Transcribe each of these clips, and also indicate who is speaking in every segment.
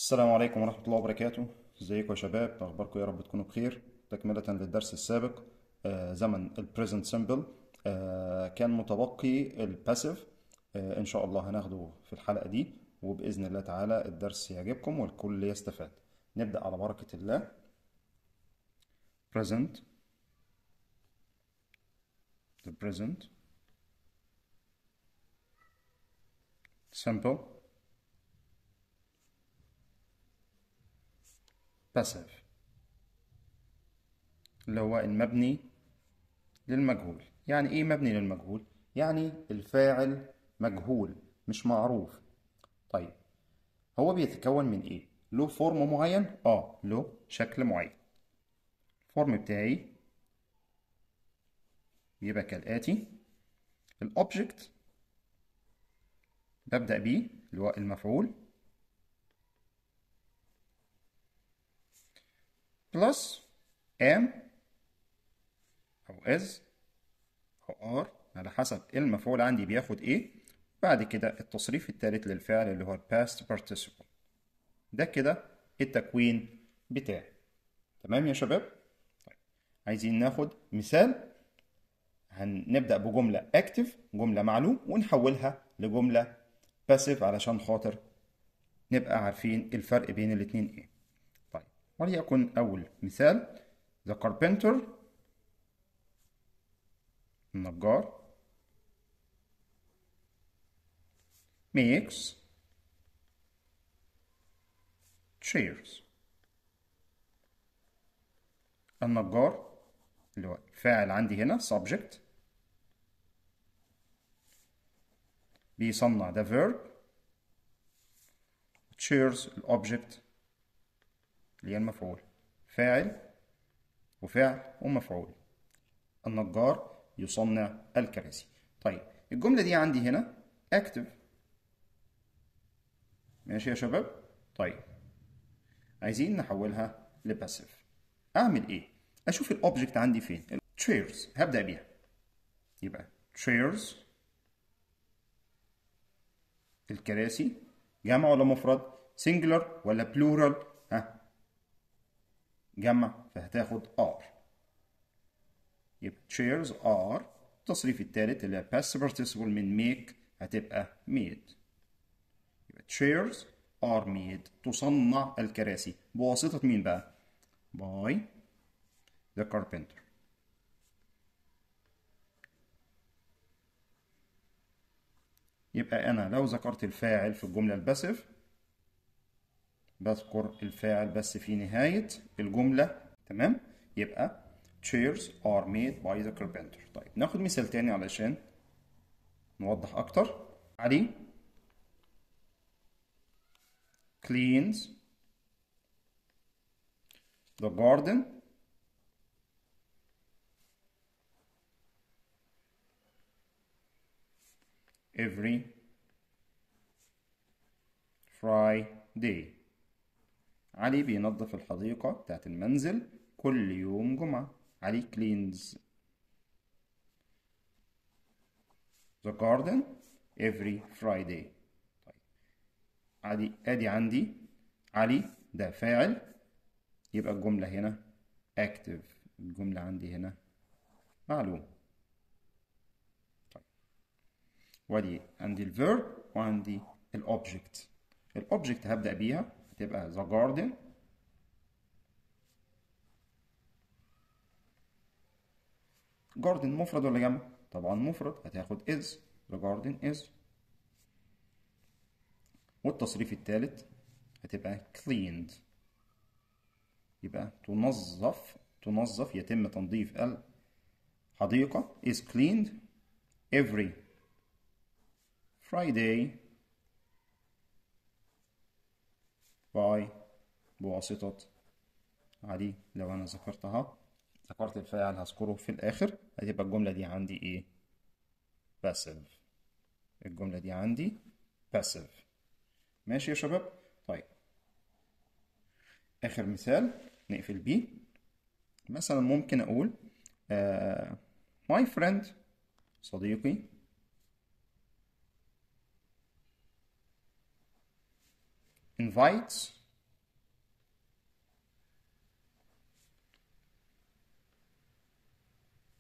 Speaker 1: السلام عليكم ورحمة الله وبركاته. ازيكم يا شباب؟ اخباركم؟ يا رب تكونوا بخير. تكملة للدرس السابق، زمن ال present simple، كان متبقي ال passive. ان شاء الله هناخده في الحلقة دي، وبإذن الله تعالى الدرس يعجبكم والكل يستفاد. نبدأ على بركة الله. Present, the present simple passive، اللي هو المبني للمجهول. يعني ايه مبني للمجهول؟ يعني الفاعل مجهول مش معروف. طيب هو بيتكون من ايه؟ له form معين؟ له شكل معين. ال form بتاعي بيبقى كالآتي: ال object ببدأ بيه اللي هو المفعول plus am أو is أو are على حسب المفعول عندي بياخد إيه، بعد كده التصريف الثالث للفعل اللي هو past participle. ده كده التكوين بتاعي. تمام يا شباب؟ طيب عايزين ناخد مثال. هنبدأ بجملة active، جملة معلوم، ونحولها لجملة passive علشان خاطر نبقى عارفين الفرق بين الاتنين إيه. طيب وليكن أول مثال: the carpenter، النجار، makes chairs. النجار اللي هو الفاعل عندي هنا subject، بيصنع ده verb، chairs الobject اللي هي المفعول، فاعل وفعل ومفعول. النجار يصنع الكراسي. طيب الجملة دي عندي هنا active، ماشي يا شباب؟ طيب عايزين نحولها ل passive. اعمل ايه؟ اشوف ال object عندي فين. chairs هبدأ بيها، يبقى chairs الكراسي، جمع ولا مفرد؟ singular ولا plural؟ ها جمع، فهتاخد are. يبقى chairs are. التصريف الثالث اللي هي past participle من make هتبقى made. يبقى chairs are made، تصنع الكراسي بواسطة مين بقى؟ by the carpenter. يبقى أنا لو ذكرت الفاعل في الجملة ال passive بذكر الفاعل بس في نهاية الجملة. تمام؟ يبقى chairs are made by the carpenter. طيب ناخد مثال تاني علشان نوضح أكتر. علي cleans the garden every Friday. علي بينظف الحديقة بتاعت المنزل كل يوم جمعة. علي cleans the garden every Friday. طيب علي، ادي عندي علي ده فاعل، يبقى الجملة هنا active، الجملة عندي هنا معلوم. طيب وادي عندي ال verb وعندي ال object. ال object هبدأ بيها هتبقى the garden garden مفرد ولا جمع؟ طبعا مفرد، هتاخد is، the garden is. والتصريف الثالث هتبقى cleaned، يبقى تنظف، تنظف، يتم تنظيف الحديقة is cleaned every Friday by بواسطة علي. لو أنا ذكرتها، ذكرت الفاعل هذكره في الآخر، هتبقى الجملة دي عندي إيه؟ passive. الجملة دي عندي passive. ماشي يا شباب؟ طيب آخر مثال نقفل بيه. مثلا ممكن أقول my friend، صديقي، invites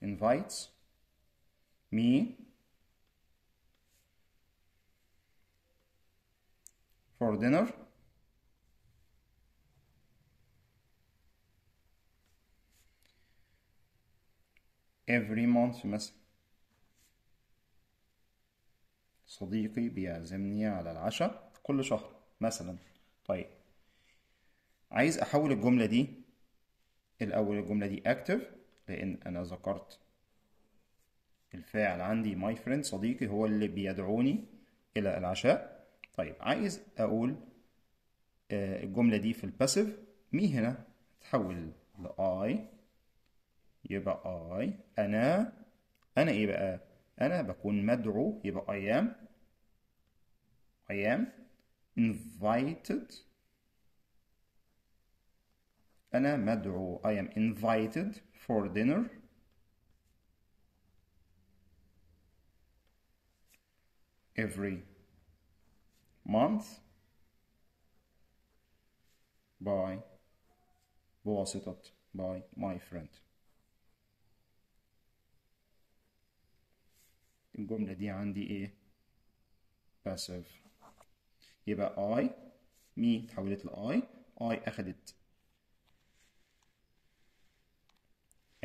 Speaker 1: invites me for dinner every month مثلا. صديقي بيعزمني على العشاء كل شهر مثلا. طيب عايز أحول الجملة دي الأول، الجملة دي active لأن أنا ذكرت الفاعل عندي my friend صديقي هو اللي بيدعوني إلى العشاء. طيب عايز أقول الجملة دي في ال passive، me هنا تحول ل I، يبقى I أنا إيه بقى؟ أنا بكون مدعو، يبقى I am invited، أنا مدعو، I am invited for dinner every month by بواسطة by my friend. الجملة دي عندي إيه؟ passive. يبقى I me اتحولت ل I، I أخدت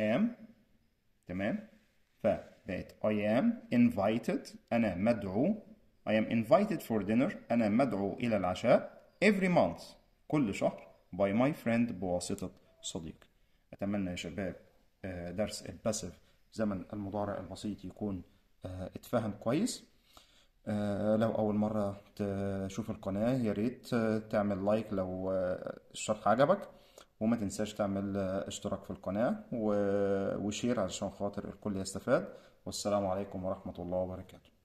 Speaker 1: am، تمام، فبقت I am invited، أنا مدعو، I am invited for dinner، أنا مدعو إلى العشاء every month كل شهر by my friend بواسطة صديق. أتمنى يا شباب درس ال passive زمن المضارع البسيط يكون اتفهم كويس. لو أول مرة تشوف القناة يا ريت تعمل like لو الشرح عجبك، وما تنساش تعمل اشتراك في القناة و share علشان خاطر الكل يستفاد. والسلام عليكم ورحمة الله وبركاته.